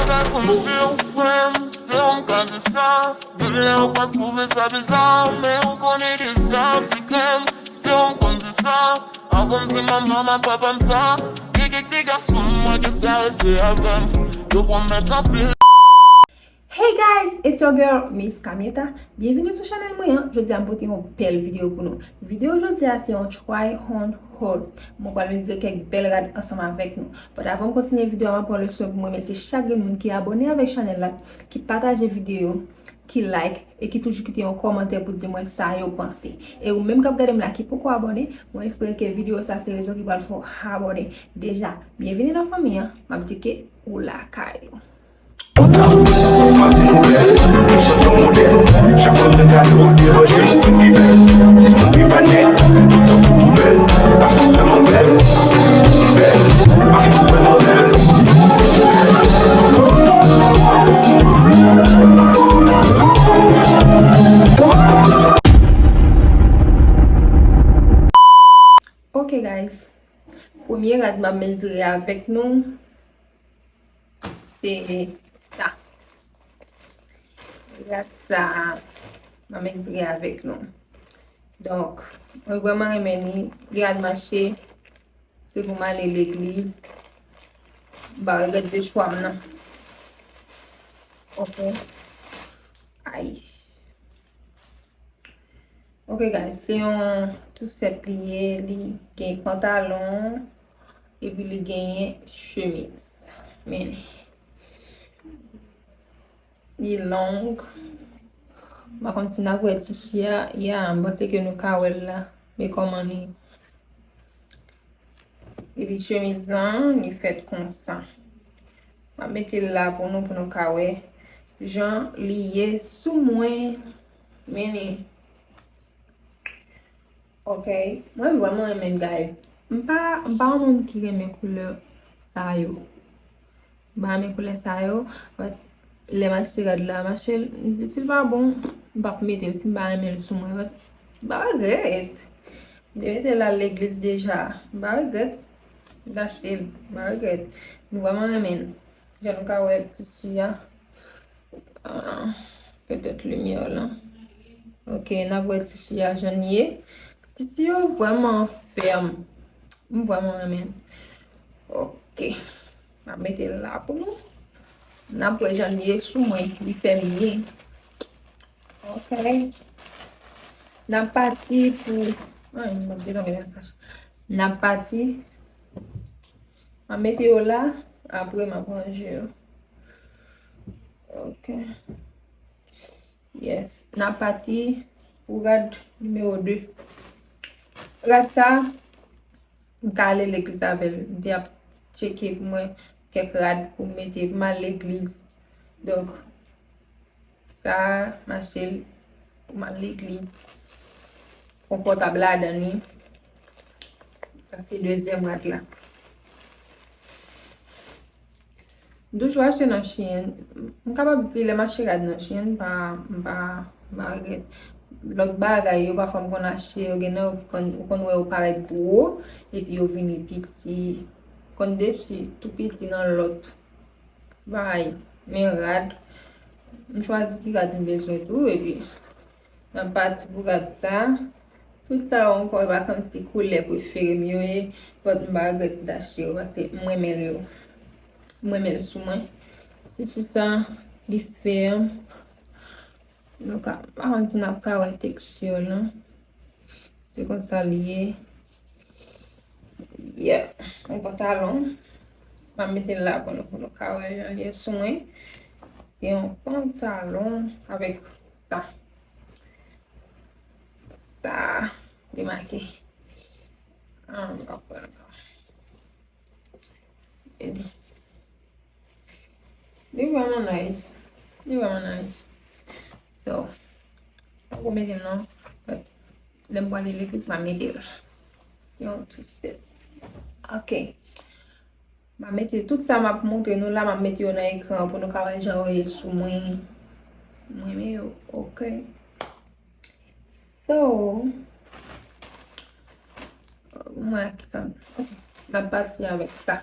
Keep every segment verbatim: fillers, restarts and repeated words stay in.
Sa konn di w frè m, se ou m ka di sa. Menm lè ou pa twouve sa bizar, men ou konnen deja se krèm. Se ou m konn di sa. Avan m di manman m ak papa m sa, gen kèk ti gason m wè ki enterese avè m. Yo pwomèt anpil. Hey guys, it's your girl Miss Kamieta. Byenvini sou chanèl mwen an. Jodi a m pote yon bèl videyo pou nou. Videyo jodi a se yon try on haul. Mwen pral itilize kèk bèl rad ansanm avèk nou. But avan m kontinye videyo a, m ap pran le swen pou m remèsye chak grenn moun ki abòne avèk chanèl la, ki pataje videyo, ki like e ki toujou kite yon kòmantè pou di mwen sa yo panse. E ou menm k ap gade m la ki poko abòne, mwen espere ke videyo sa se rezon ki pral fè w abòne. Deja, byenvini nan fanmi an. M ap di ke ou lakay ou. Ok guys, premye rad m ap mezire avèk nou se sa. Rad sa m ap mezire avèk nou. Donk, mwen vrèman renmen li. Li rad mache, se pou m ale legliz. M pa regrèt de chwa m nan. Ok. Ay. Ok guys, se yon ti sèt li ye, li gen pantalon epi li genyen chemiz. Men li long. M pa konn si n ap wè tisi a. Ya, m panse ke nou ka wè l la. Men kòman li Epi chemiz lan, li fèt konsa. M ap mete l la pou nou, pou nou ka wè jan li ye sou mwen. Men li. Ok. Mwen vrèman renmen l, guys. M pa, m pa yon moun ki renmen koulè sa yo. M pa renmen koulè sa yo. But lè m achte rad la, m achte l, m di si l pa bon, m p ap mete l, si m pa renmen l sou mwen. But m pa regrèt. M te mete l al legliz deja. M pa regrèt. M t achte l. M pa regrèt. M vrèman renmen l. Jan nou ka wè tisi a. Ah, petèt limyè lan. Ok, n ap wè tisi a jan l ye. Tisi yo vrèman fèm. M vrèman renmen l. Ok. M ap mete l la pou nou. N ap wè jan l ye sou mwen. Li fè byen. Ok. N ap pati pou, ay, m ap detonbe nan kach. N ap pati. M ap mete yo la. Apre, m ap ranje yo. Ok. Yes. N ap pati pou rad nimewo de. Rad sa, m ka ale legliz avè l. M te ap tcheke pou mwen kèk rad pou m mete pou m al legliz. Donk, sa a, m achte l pou m al legliz. Konfòtab ladan li. Sa se dezyèm rad la. M toujou achte nan Shein. M kapab di lè m achte rad nan Shein, m pa, m pa, m pa regrèt. Lòt bagay yo, pafwa m konn achte yo, gen nan yo ki konn, ou konn wè yo parèt gwo, epi yo vini piti. Konn desi, tou piti nan lòt. Se parèy. Men rad, m chwazi ki rad m bezwen tou, epi N ap pati pou rad sa. Tout sa yo ankò, e pa kòmsi koulè prefere m yo ye. But m pa regrèt m t achte yo, paske m renmen l yo. M renmen l sou mwen. Tisi sa, li fèm. Nou ka, m pa konn si n ap ka wè teksti l non. Se konsa li ye. Yeah, yon pantalon. M ap mete l la pou nou, pou nou ka wè jan l ye sou mwen. Se yon pantalon avèk sa. Sa, li make. Ah, m pa kwè ankò. Baby. Li vrèman nice. Li vrèman nice. So, m poko mete l non. But lè m pwale legliz, m a mete l. Se yon ti step. Ok. M a mete tout sa m ap montre nou la, m ap mete yo nan ekran an pou nou ka wè jan yo ye sou mwen. Mwen renmen yo. Ok. So, mwen ak sa. Ok. N ap pati avèk sa.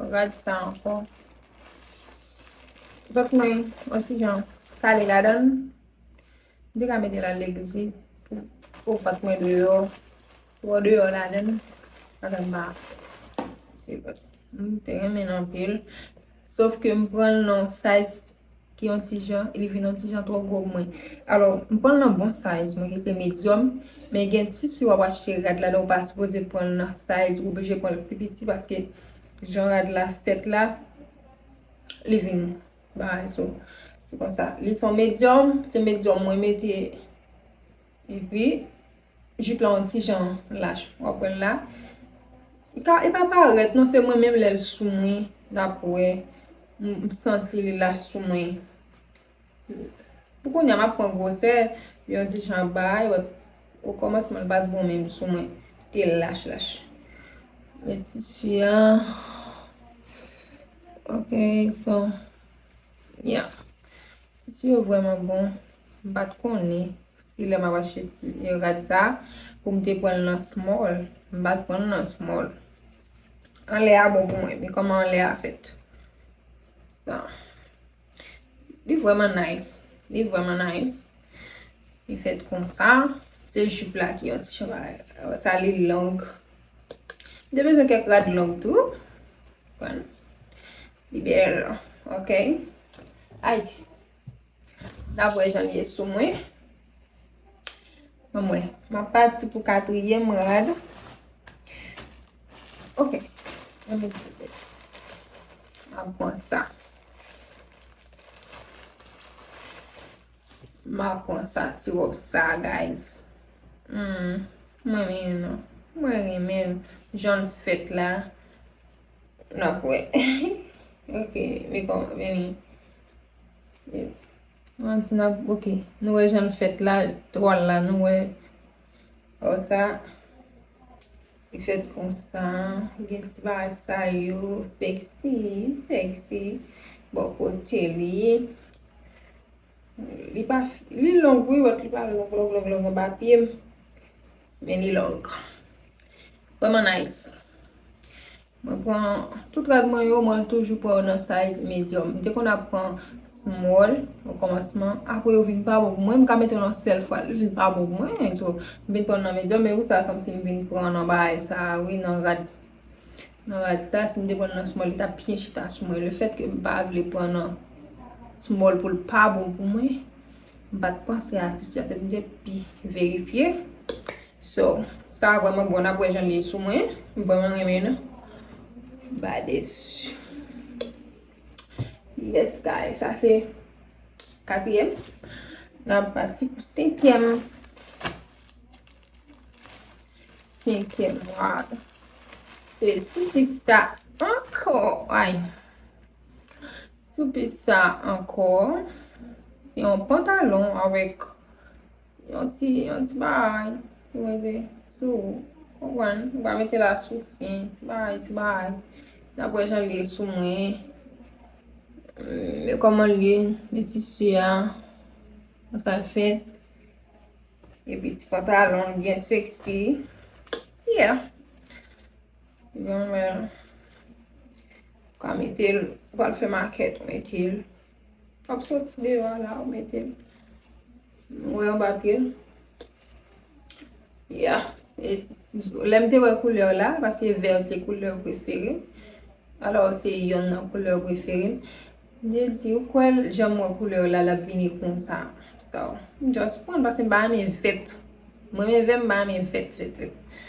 Rad sa ankò. Vant mwen, yon ti jan kale ladan l. M te ka mete l a legzit pou, pou vant mwen deyò. Twò deyò ladan l. Ladan m pa. M te renmen l anpil. Sof ke m pran l nan size ki yon ti jan, li vin yon ti jan twò gwo pou mwen. Alò, m pran l nan bon size mwen, ki se medium, men gen tisi w ap achte rad la, ou pa sipoze pran l nan size, ou oblije pran l pi piti, paske jan rad la fèt la, li vin bagay, so, se konsa. Li se yon medium, se medium mwen mete, epi, jip la yon ti jan lach. W ap wè l la. Li ka, li pa parèt non, se mwen menm lè l sou mwen, n ap wè. M, m santi li lach sou mwen. Pou kounye a, m ap pran gwosè, yon ti jan bay, but okòmansman, li pa t bon menm sou mwen. Te lach, lach. Men tisi a. Ok, so, yeah. Tisi yo vrèman bon. M pa t konnen si lè m ap achte ti, e, rad sa, pou m te pran l nan small. M pa t pran l nan small. Anlè a bon pou mwen, men kòman anlè a fèt? Sa. Li vrèman nice. Li vrèman nice. Li fèt konsa. Se jip la ki yon ti jan bagay. Sa li long. M te bezwen kèk rad long tou. Konprann? Li bèl. Ok. Ay. N ap wè jan l ye sou mwen. Ban mwen. M ap pati pou katriyèm rad. Ok. Ann mete petèt. M ap pran sa. M ap pran sa, ti wòb sa, guys. Hmm, mwen renmen l non. Mwen renmen l. Jan l fèt la. N ap wè. Ok, men kòman, vini. Mwen di n ap, ok. Nou wè jan l fèt la, twal la, nou wè. Wè sa. Li fèt konsa. Gen ti bagay sa yo. Sexy, sexy. Bò kote li. Li pa, li long wi, but li pa long, long, long, long anba pye m. Men li long. Vrèman nice. Mwen pran tout rad mwen yo, mwen toujou pran yo nan size medium. M te konn ap pran small o kòmansman, apre yo vin pa bon pou mwen, m ka mete yo nan sèl fwa, li vin pa bon pou mwen, so, m vin pran nan medium, men pou sa, kòmsi m vin pran nan bagay sa, wi, nan rad, nan rad sa, si m te pran nan small, li t ap byen chita sou mwen. Lefètke m pa vle pran nan small pou l pa bon pou mwen, m pa t panse a ti sitiyasyon, m te pi verifye. So, sa a vrèman bon, n ap wè jan l ye sou mwen. M vrèman renmen l. Ba desi. Yes, guys, sa se katriyèm. N ap pati pou senkyèm. Senkyèm, wow. Se ti pis sa ankò. Ay. Ti pis sa ankò. Se yon pantalon avèk yon ti, yon ti bagay pou mete sou ou. Konprann? Ou ka mete la sou sen, ti bagay, ti bagay. N ap wè jan l ye sou mwen. Men kòman l ye, men tisi a. Konsa l fèt. Epi ti pantalon byen sexy. Yeah. Bon, men, ou ka mete l, ou pral fè makèt, ou mete l. W ap soti deyò a la, ou mete l. Ou wè anba pye l. Yeah. E, lè m te wè koulè la, paske vè se koulè prefere m. Alò, se yonn nan koulè prefere m. M te di, ou kwè l, jan m wè koulè la, l ap vini konsa. So, m just pran l, paske m pa renmen vèt. Mwen, men vè m pa renmen vèt, vèt, vèt.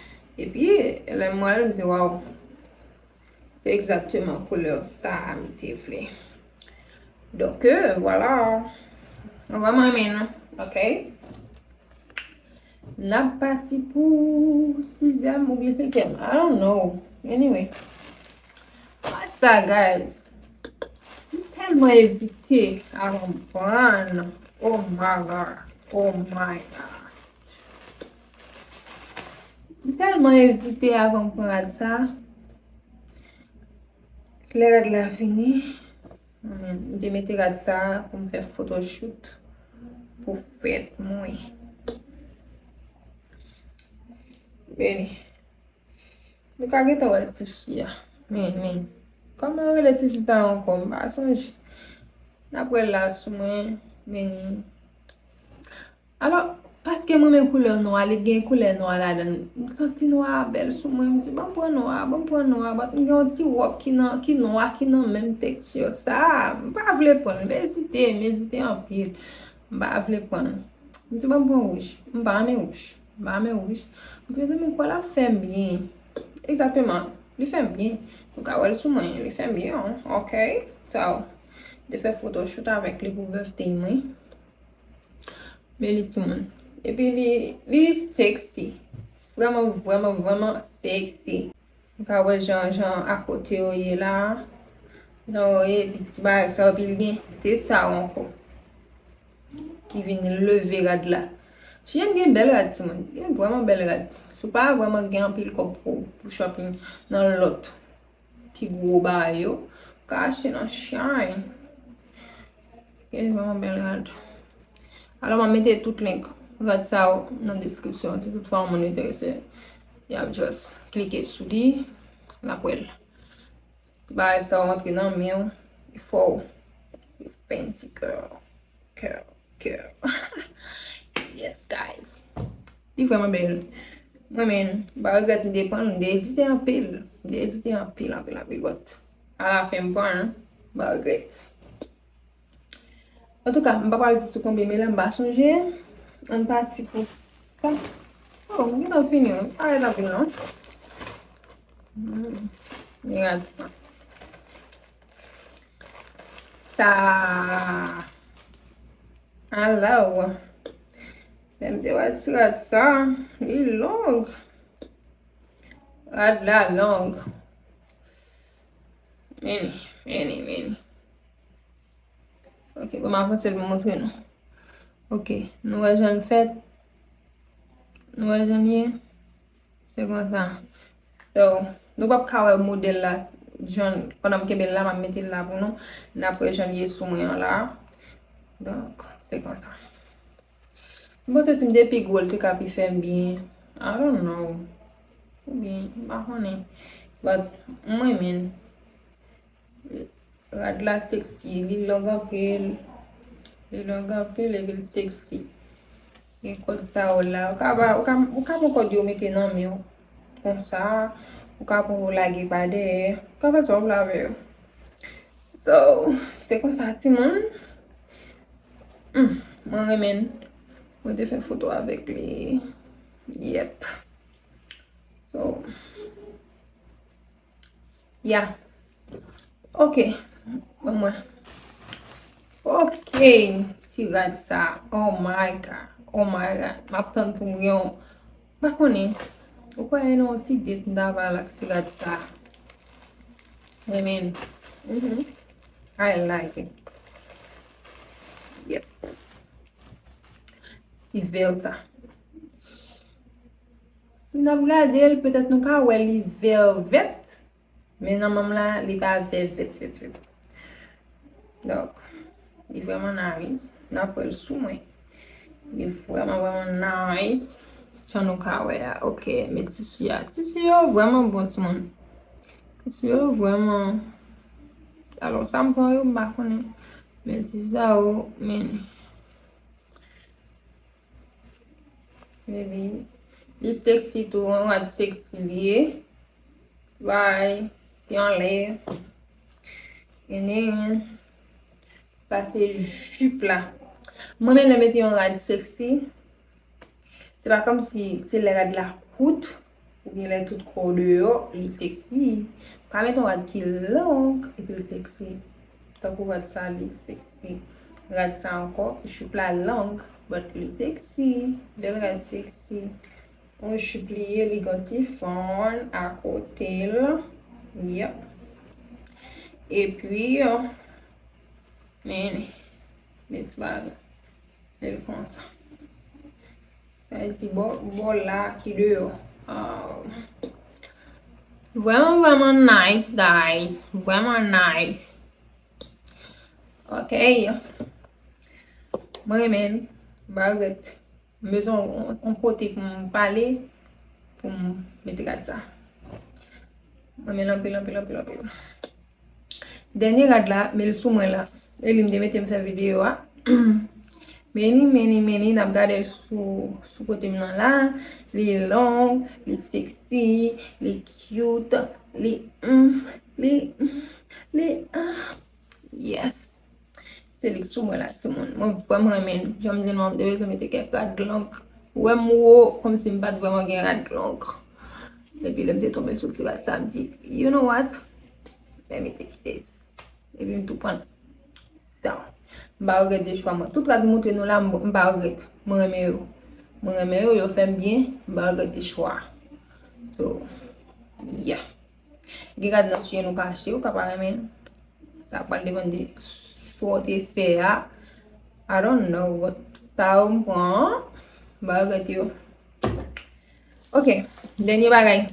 Epi, lè m wè l, m di, waw. Se egzakteman koulè sa a m te vle. Donk, euh, vwala. Mwen vrèman renmen l, ok? N ap pati pou sizyèm oubyen senkyèm. I don't know. Anyway. What's up, guys? M tèlman ezite avan m pran. Oh my God. Oh my God. M tèlman ezite avan m pran rad sa. Lè rad la vini, m te mete rad sa pou m fè photoshoot pou fèt mwen. Beni. Nou ka gentan wè tisi a. Men, men. Kòman yo rele tisi sa ankò? M pa sonje. N ap wè l la sou mwen, men ni. Alò, paske m renmen koulè nwa, li gen koulè nwa ladan l. M santi nwa a bèl sou mwen, m di, "Ban m pran nwa a, ban m pran nwa a." But m gen yon ti wòb ki nan, ki nwa, ki nan menm tekstir sa. M pa vle pran l, m ezite, m ezite anpil. M pa vle pran l. M di, "Ban m pran wouj." M pa renmen wouj. M pa renmen wouj. M di, "Mezanmi, kwè l ap fè m byen." Egzakteman, li fè m byen. Nou ka wè l sou mwen, li fè m byen, ok? So, m te fè photoshoot avèk li pou birthday mwen. Men li timoun. Epi li, li sexy. Vrèman, vrèman, vrèman sexy. Ou ka wè jan, jan akote yo ye la. Jan yo ye, epi ti bagay sa yo, epi l gen te sa yo ankò. Ki vin leve rad la. Shein gen bèl rad, timoun. Gen vrèman bèl rad. Si w pa vrèman gen anpil kòb pou, pou shopping nan lòt pi gwo bagay yo, ou ka achte nan Shein. Gen vrèman bèl rad. Alò, m ap mete tout link rad sa yo nan deskripsyon. Si toutfwa yon moun enterese, y ap just klike sou li, l ap wè l. Ti bagay sa yo rantre nan men w, e fò w fancy girl. Girl, girl. Yes, guys. Li vrèman bèl. Mwen menm, m pa regrèt m te pran l, m te ezite anpil. M te ezite anpil, anpil, anpil, but alafen m pran l, m pa regrèt. Antouka, m pa pral di sou konbyen, men la m pa sonje. Ann pati pou sa. Oh, m gentan fini wi. Pa ret anpil non. Hmm. Li rad sa. Sa. Alò. Lè m te wè ti rad sa, li long. Rad la long. Meni, meni, meni. Ok, bon, m avanse l pou montre nou. Ok, nou wè jan l fèt. Nou wè jan l ye. Se konsa. So, nou p ap ka wè modèl la, jan, pandan m kenbe l la, m ap mete l la pou nou. N ap wè jan l ye sou mwen an la. Donk, se konsa. M panse si m te pi gwo, l te ka pi fè m byen. I don't know. Oubyen, m pa konnen. But, m renmen l. Rad la sexy, li long anpil. Li long anpil epi l sexy. Gen kòd sa yo la. Ou ka ba, ou ka, ou ka pran kòd yo mete nan men w. Konsa, ou ka pran yo lage pa dèyè. Ou ka fè sa w vle avè yo. So, se konsa, timoun. Hmm, mwen renmen l. Mwen te fè foto avèk li. Yep. So, yeah. Ok. Ban mwen. Ok. Ti rad sa. Oh my God. Oh my God. M ap tann pou m gen yon, m pa konnen. Ou kwè e nan yon ti date m ta pral ak ti rad sa. Renmen. Mhm. I like it. Yep. Ti vè sa. Si n ap gade l, petèt nou ka wè li vè vèt, men nan manm la, li pa vè vèt, vèt, vèt. Donk, li vrèman nice. N ap wè l sou mwen. Li vrèman, vrèman nice. Jan nou ka wè a. Ok, men tisi a. Tisi yo vrèman bon, timoun. Tisi yo vrèman. Alò, sa m pran yo, m pa konnen. Men tisi sa yo, men. Men li, li sexy tou, yon rad sexy li ye. Ti bagay, ti anlè. And then, sa se jip la. Mwen menm lè mete yon rad sexy, se pa kòmsi se lè rad la kout, oubyen lè tout kò w deyò, li sexy. Ou ka mete yon rad ki long, epi l sexy. Tankou rad sa, li sexy. Rad sa ankò, jip la long, but li sexy. Bèl rad sexy. Yon jip li ye, li gen ti fon akote l. Yep. Epi, men, men ti bagay. Li konsa. Sa vle di bò, bò la ki deyò. Ah. Vrèman, vrèman nice, guys. Vrèman nice. Ok. Mwen renmen l. M pa regrèt. M bezwen yon, yon kote pou m pale, pou m mete rad sa. Mwen renmen l anpil, anpil, anpil, anpil. Dènye rad la, men l sou mwen la. E li m te mete m fè videyo a. Many, many, many, n ap gade l sou, sou kote m nan la. Li long, li sexy, li cute, li, mm, li, mm, li, ah, yes. Se li k sou mwen la, timoun. Mwen vrèman renmen l. Jan m di nou an, m te bezwen mete kèk rad long. Ou wè m wo, kòmsi m pa t vrèman gen rad long. Epi lè m te tonbe sou ti rad sa, m di, you know what? Let me take this. Epi m tou pran sa. M pa regrèt de chwa mwen. Tout rad m montre nou la, m, m pa regrèt. Mwen renmen yo. Mwen renmen yo, yo fè m byen. M pa regrèt de chwa. So, yeah. Gen rad nan chyen nou ka achte, ou ka pa renmen. Sa pral depann de chwa w te fè a. I don't know, but sa yo m pran an, m pa regrèt yo. Ok, dènye bagay.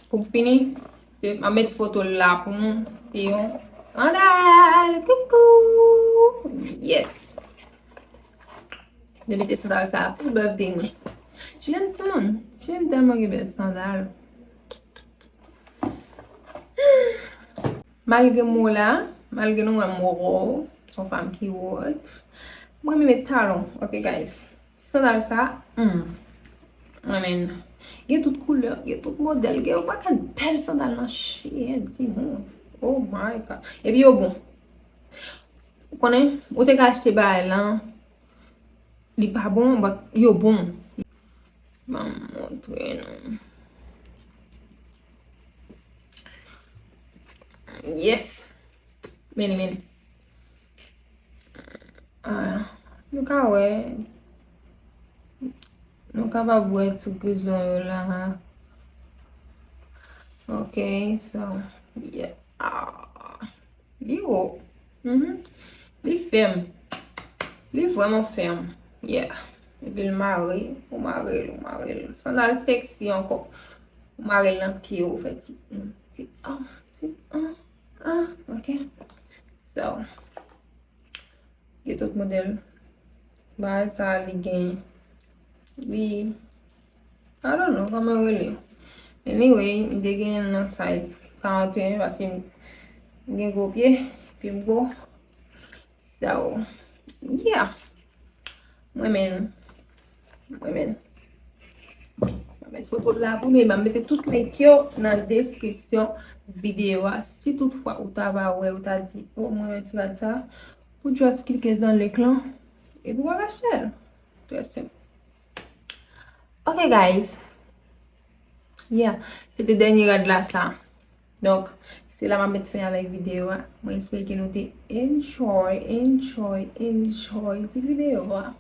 Pou m fini, se, m ap met foto l la pou nou. Se yon sandal. Koukou! Yes! Mwen mete sandal sa pou birthday mwen. Jèn timoun, jèn tèlman gen bèl sandal. Malgre m wo la, malgre nou wè m wo, se yon fanm ki wòt. Mwen renmen met talon, ok guys. Sandal sa, hmm. Mwen renmen. Gen tout koulè, gen tout modèl, gen yon pakèt bèl sandal nan chyen timoun. Oh my God. Epi yo bon. Ou konnen, ou te ka achte bagay lan, li pa bon, but yo bon. Ban m montre nou. Yes. Meni, meni. Ah, nou ka wè. Nou kapab wè ti grizon yo la. Ok, so, yeah. Ah. Li wo. Mhm. Li fèm. Li vrèman fèm. Yeah. Epi l mare, ou mare l, ou mare l. Sandal sexy ankò. Ou mare l nan pye ou, fè ti, mm, ti, ah, ti, ah, ah, ok. So, gen tout modèl. Bagay sa li gen. Li, I don't know kòman yo rele. Anyway, m te gen nan size quarante et un paske m gen gwo pye, pye m gwo. So, yeah. Mwen menm. Mwen menm. Mwen met foto la pou nou, e m ap mete tout link yo nan deskripsyon videyo a. Si toutfwa ou ta va wè, ou ta di, "Oh, mwen menm ti rad sa," ou just klike nan link lan, epi w ap achte l. Trè senp. Ok, guys. Yeah, se te dènye rad la sa. Donk, se la m ap met fen avèk videyo a. Mwen espere ke nou te enjoy, enjoy, enjoy ti videyo a.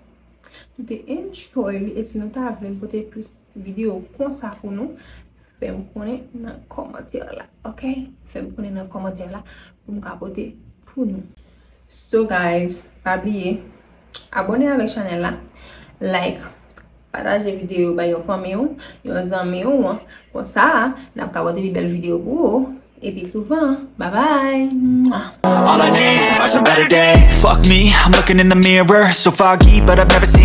Nou te enjoy li, e si nou ta vle m pote plis videyo konsa pou nou, fè m konnen nan kòmantè la, ok? Fè m konnen nan kòmantè la pou m ka pote pou nou. So guys, pa bliye abòne avèk chanèl la, like, pataje videyo bay yon fanmi w, yon zanmi w, konsa n ap ka pote pi bèl videyo pou ou, epi souvan. Bye bye. Mwah. All I need are some better days. Fuck me, I'm looking in the mirror, so foggy, but I've never seen